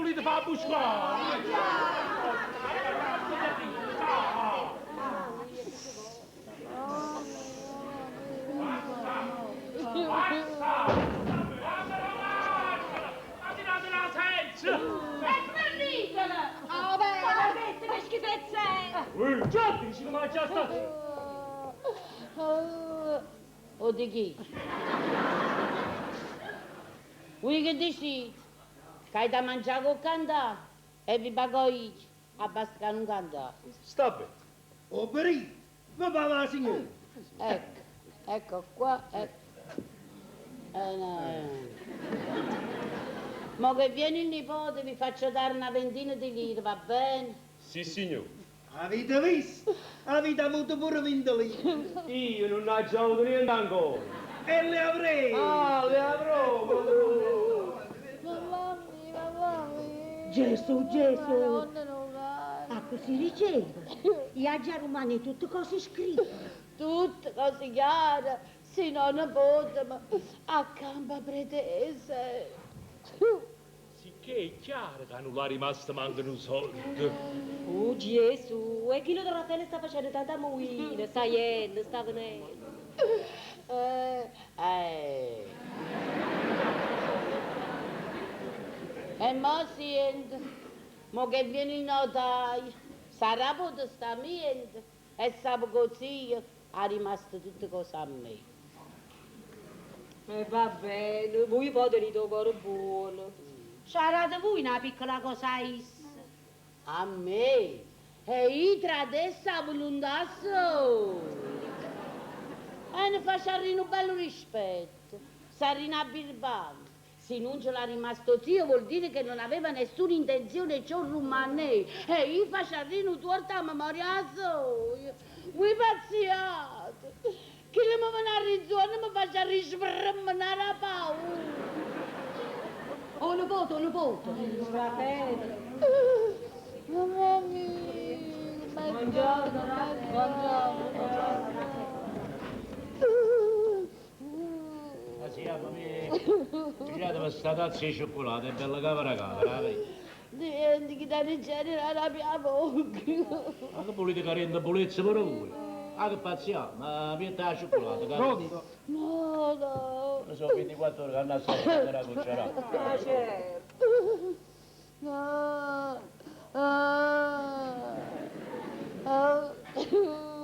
volete fare buscare? Ma tirate la senza! E smerritela! Ah, beh! Maledetta, che schifezza è! Già dici che mangia sta O di chi? Voi che dici? Che hai da mangiare con cantare? E vi pago io, ah, basta che non canta. Sta bene. Oh, Berì, va va, signore. Ecco, ecco qua, ecco. No, eh. Mo che viene il nipote vi faccio dare una ventina di lire, va bene? Sì, signore. Avete visto? Avete avuto pure 20 lire. Io non ho già avuto niente ancora. E le avrei. Ah, le avrò! Mamma mia, mamma mia. Gesù, Gesù! Madonna, non va. Ah, così diceva. Io già rimane tutte cose scritte. Tutte cose chiare, se no non potremo a campa pretese. Sicché è chiaro che non l'ha rimasto manco un soldo. Oh Gesù, e chi lo di Raffaele sta facendo tanta muina, sta yendo, sta venendo. Eh, eh. E mo senti, mo che viene il notaio, sarà potuto sta niente e sa così è rimasto tutte cose a me. E va bene, voi poi tenete il cuore buono. Sarà voi una piccola cosa issa. A me? E io tra adesso a volontà sua. E ne faccio un bello rispetto. Sarina birbante. Se non ce l'ha rimasto zio vuol dire che non aveva nessuna intenzione ciò rimanere. E io faccio un torto a memoria sua. Voi pazziate. Che le mi viene a rizzone mi faccia risbremminare a paura. Oh, nipote, oh, nipote. Raffaele. Mamma mia. Buongiorno, buongiorno. Ah sì, mamma mia. Pigliate questa tazza di cioccolato, è bella camera camera, vedi? Niente, che da genere la mia bocca. Ma che volete che renda pulizia pure voi? Ah, che pazzia, ma mette la cioccolata, cara. Pronto? No, no. Non sono 24 ore che hanno a la cucciarata. Ah, certo. No. Ah. Ah.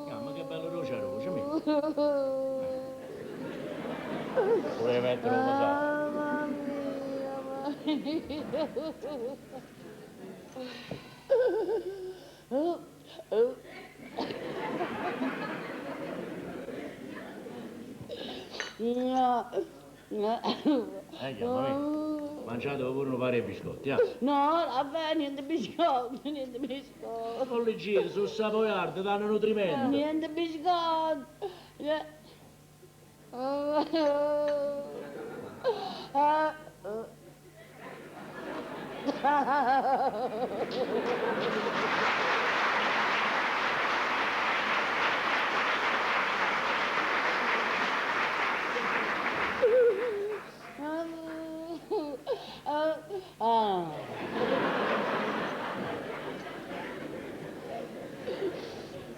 Ah, ma che bello roce roce, mi. Volevi mettere un po'. Mamma mia, mamma mia. No. No. Chiamami. Mangiate pure un paio di biscotti, ah. No, vabbè, niente biscotti, niente biscotti. Non li giri, sono savoiardi, danno nutrimento. Niente biscotti. Ah.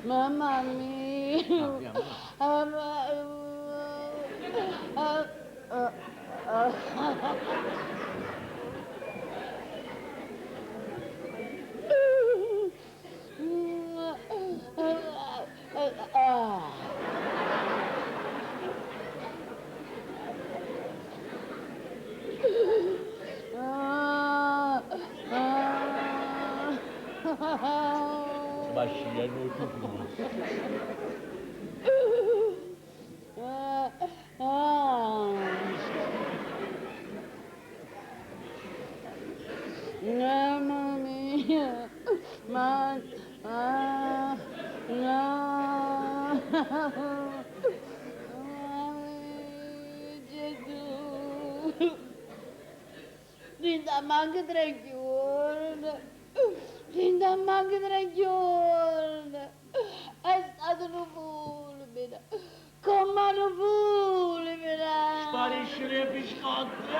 Mamma mia. Andiamo, Bascia, non Mamma mia, ma, ah, no, Gesù, Linda manca 3 giorni, Linda manca 3 giorni, è stato un fulmine, come un fulmine. Sparisce le biscotti.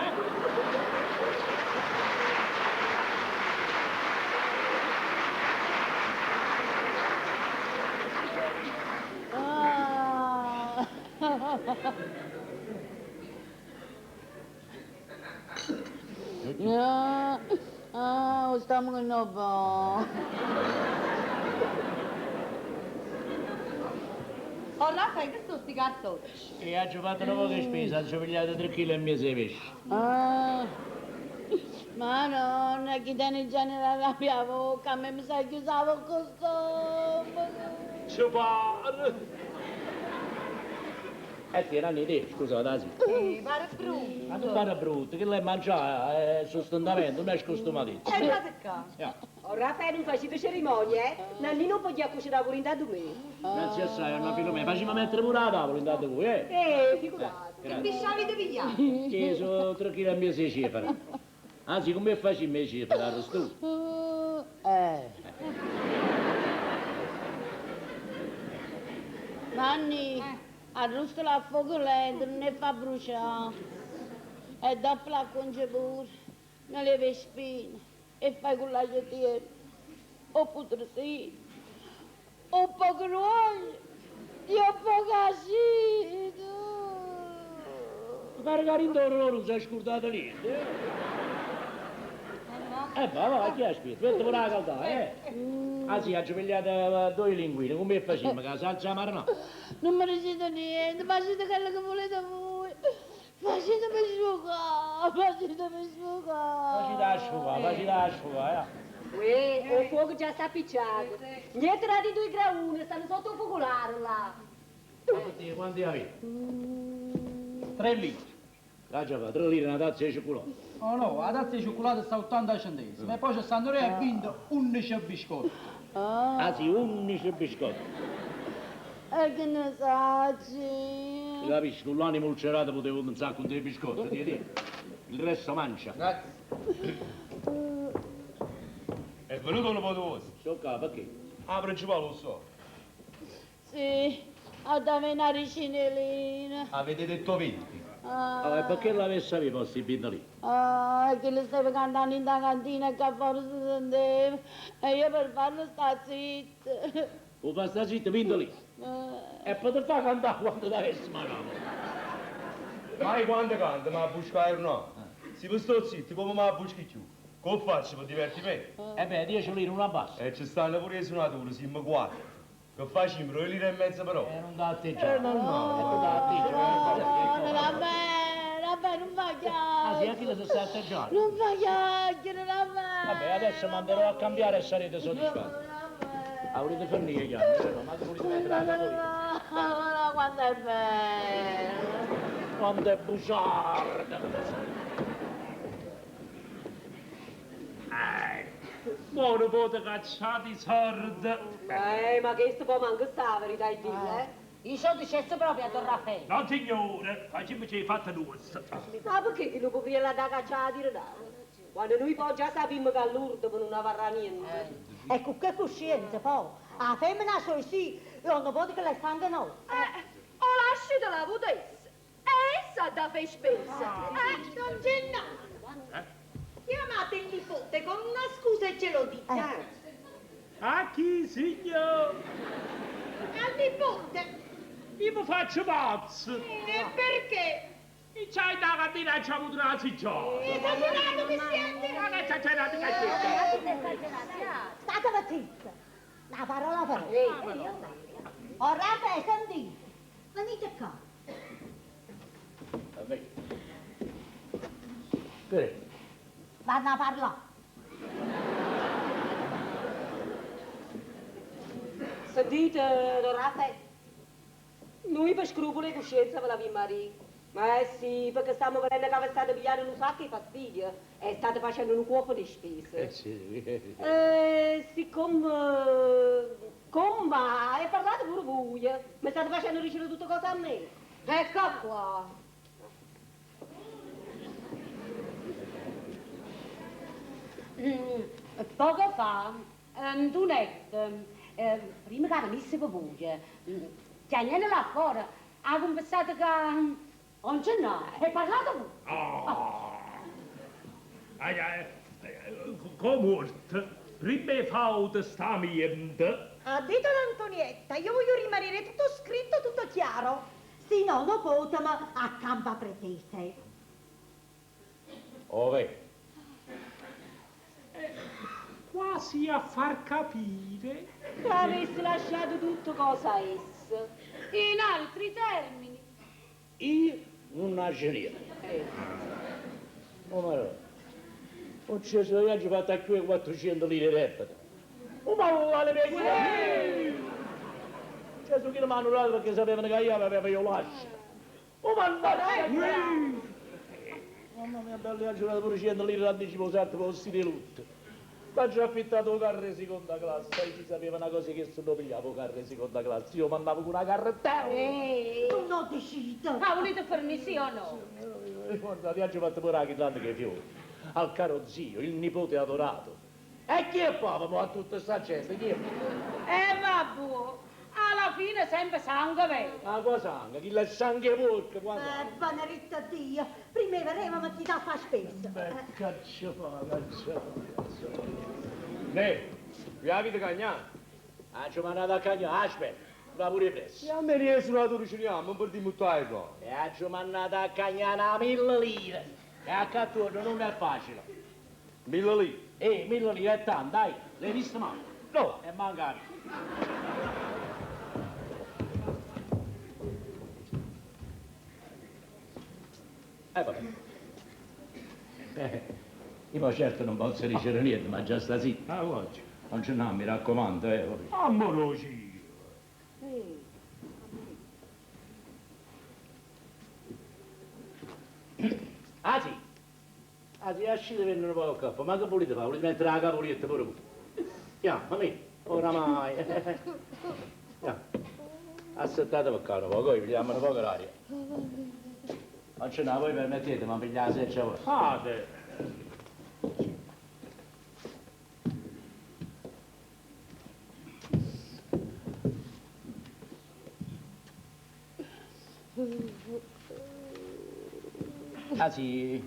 Ah, ah, 'o stommaco nun 'o vo. Oh Raffaele, che sono sti cartocci? E aggio fatto nu poco 'e spesa, aggio pigliato tre chili e miezo 'e pesce. Ah, Madonna, chi tiene già nella rabbia bocca, a me mi sa chiusa la bocca 'o stomaco. Ce pare. Eh sì, Nanni, te, scusa, da sì. Pare brutto. Ma non pare brutto, che l'hai mangiato, è sostentamento, non è scostumatizio. E fate qua. Ja. Oh, Raffaele, non facete cerimonie, eh? Nannino può già cucinare pure intanto me. Grazie assai, Anna Filomena. Facciamo mettere pure la tavola intanto voi, eh? Figurate. Che Grazie. pisciavi di pigliare? Che sono tre chili e mezzo di cifra. Anzi, come facciamo le cifre, arrosto? Eh. Nanni, arrostola a fuoco lento, non ne fa bruciare. E dopo la conge pure, non leva spine e fai con l'aglio O putrosino, o poco d'olio, e o poco aceto. Mi pare che intorno loro non si è scordato niente. Eh, Eh, va, va, chi aspetta? Metti pure la caldaia, eh? Anzi, ha pigliato due linguine, come facciamo? Che la salsa marinata? Non mi riuscite niente, facete quello che volete voi. Facetemi sfogare, facetemi sfogare. Facite la sfogare, facite la sfogare, eh. Uè, il fuoco già sta appicciato. Niente da di due grauni, stanno sotto il focolare là. Oddio, quanti avete? 3 litri. Già fa, 3 litri una tazza di cioccolato. Oh no, la tazza di cioccolato sta a 80 centesimi e poi c'è stanno re e vinto 11 biscotti. Ah sì, 11 biscotti. E che ne sacci? Capisci, con l'anima ulcerata potevo pensare con dei biscotti, ti dico. Il resto mangia. Grazie. È venuto un po' di vostro. Sto qua, perché? Ah, principale, lo so. Sì, a dare una ricinellina. Avete detto 20. Ah, e perché l'avesse aveva posti lì? Ah, che le stava cantando in da cantina che forse si sentiva. E io per farlo sta zitta. Lo fa sta zitto, vinto lì. E poi ti fa cantare quando ti avessi mangiato. Ma io quando canto, ma buscare no. Se vi sto zitto, come mi buschi più? Come faccio per divertimento? E beh, 10 lire una basta. E ci stanno pure i suonatori, siamo quattro. Che facciamo? 2 lire e mezza però. E non da atteggiare. No, no, non da atteggiare. No, vabbè, vabbè, non fa Ah sì, chiacchiere. anche si sta atteggiando. Non fa chiacchiere, vabbè. Vabbè, adesso manderò a cambiare e sarete soddisfatti. Ah, volete fornire, chiaro? No, ma volete mettere la tavolina? No, quanto è bello. Quanto è bugiardo! Buono pote cacciati sordi. Ma questo poi manca sta, verità di dire, eh? I soldi c'è proprio a Don Raffaele. No, signore, facciamoci fatta nostra. Ma perché chi lo può la da cacciare a dire no? Quando noi poi già sappiamo che a Lourdes non avrà niente. Ecco, che coscienza, poi. La femmina so sì, e non vuole che la stanca no. Ho lasciato la potesse. E essa da fare spesa. Don Gennaro, chiamate il nipote con una scusa e ce lo dica. A chi, signor? Al nipote. Io mi faccio pazzo. E perché? Mi c'hai da cantina e c'ha avuto una signora. Esagerato che siete. Ma che esagerato che siete? State zitta. Una parola però. Oh, Raffaele, sentite. Venite qua. Vabbè. Che è? Vanno a parlare. Sentite, Don Raffaele, noi per scrupolo e coscienza ve l'abbiamo marito. Ma eh sì, perché stiamo vedendo che vi state pigliando un sacco di fastidio e state facendo un cuoco di spese. Eh sì. Siccome... Come? Hai parlato pure voi, mi state facendo ricevere tutte cose a me. Ecco qua. Poco fa, Antonetta, prima che venisse per voi, chiamando là fuori, ha confessato che non c'è no, hai parlato voi. Oh. Ai, ai, come prima fauta sta niente. Ha detto l'Antonietta, io voglio rimanere tutto scritto, tutto chiaro. Si no, nipoteme a campa pretese. Ove? Quasi a far capire. Che avesse lasciato tutto cosa a essa. In altri termini. Io non nasce niente. Oh, ma no. Non c'è se io ho fatto a qui 400 lire repete. Oh, ma là le mie C'è su chi non mi hanno dato perché sapevano che io avevo io lascio. Oh, mannaggia! Mamma mia, bella, io ho dato pure 100 lire d'anticipo esatto per stile lutto. Ma già affittato un carro di seconda classe, e chi sapeva una cosa che se lo pigliavo un carro di seconda classe, io mandavo con una carrettella. Ehi. Tu non decidi. Ma volete farmi sì o no? Guarda, ti ho fatto pure la ghirlanda che fiori. Al caro zio, il nipote adorato. E chi è papa a tutta sta gente? Chi è? Eh, vabbè, alla fine sempre sangue vero. Ah, qua sangue, chi la sangue porca, qua sangue. Benedetta Dio, prima vedremo ma chi dà fa spesa. Beh, caccia fa, caccia fa, caccia fa. Ne, vi avete cagnato? Ah, ci ho mandato a cagnare, aspetta, va pure presto. E a me riesco la riusciamo, non per dimuttare qua. E ha ci mandato a cagnare una 1000 lire. E a catturno non è facile. 1000 lire? 1000 lire è tanto, dai. L'hai visto mai? No. E manca. Vabbè. Io certo non posso dicere niente, ma già sta zitto. Ah, oggi. Non ce n'ha, mi raccomando, vabbè. Amorosi. Ah sì, ah sì, ascite per un po' il capo, ma che volete fare? Volete mettere la capolietta pure voi? Ya, ma me, oramai. Ya, aspettate per qua un po', poi pigliamo un po' l'aria. Non ce n'ha, voi permettete, ma pigliate la seccia voi. Fate. Ah sì,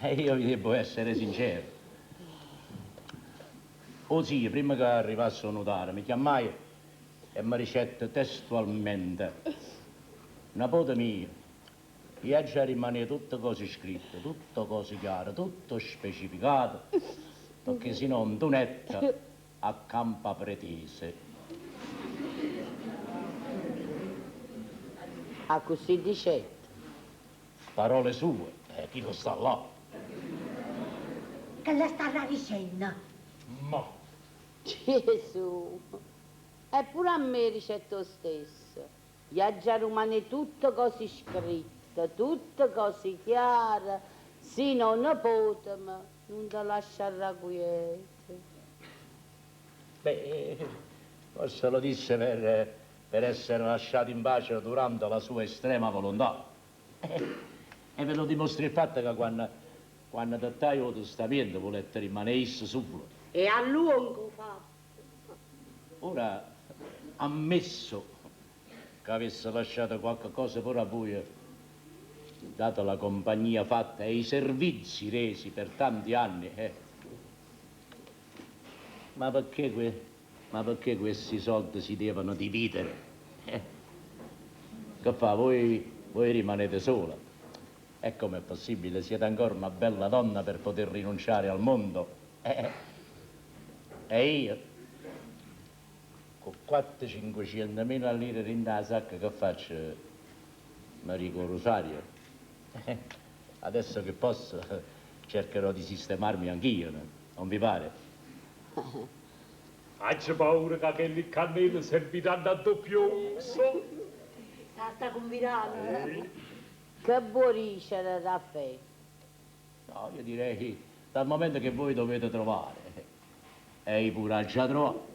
io vi devo essere sincero. Oh sì, prima che arrivasse un notare, mi chiamai e mi ricette testualmente: nipote mio, io già rimane tutte cose scritte, tutto cose chiare, tutto specificato, perché se no Antonetta accampa pretese. Ah, così dicette. Parole sue, chi lo sta là? Che le sta dicendo? Ma. Gesù, eppure a me ricetto stesso. Gli ha già rimane tutto così scritto, tutto così chiaro. Se non nipoteme, non ti lascerà quiete. Beh, forse lo disse per essere lasciato in pace durante la sua estrema volontà. E ve lo dimostra il fatto che quando dettai il testamento volette rimanere esso solo. E a lungo fatto. Ora, ammesso che avesse lasciato qualche cosa pure a voi, data la compagnia fatta e i servizi resi per tanti anni, Ma perché questi soldi si devono dividere? Che fa? Voi rimanete sola. E com'è possibile? Siete ancora una bella donna per poter rinunciare al mondo. E io, con 400-500 mila lire in la sacca, che faccio? Marico Rosario? Adesso che posso, cercherò di sistemarmi anch'io, no? Non vi pare? Faccio paura che quelle cannelle serviranno a doppio uso. Sta combinando. Che buonisce, Raffaele? No, io direi, dal momento che voi dovete trovare, e io pure già trovato.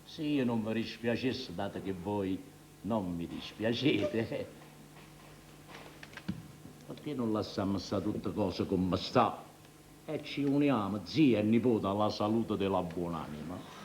Se io non vi dispiacesse, dato che voi non mi dispiacete, perché non lasciamo stare tutte cose come sta? E ci uniamo, zia e nipote, alla salute della buonanima.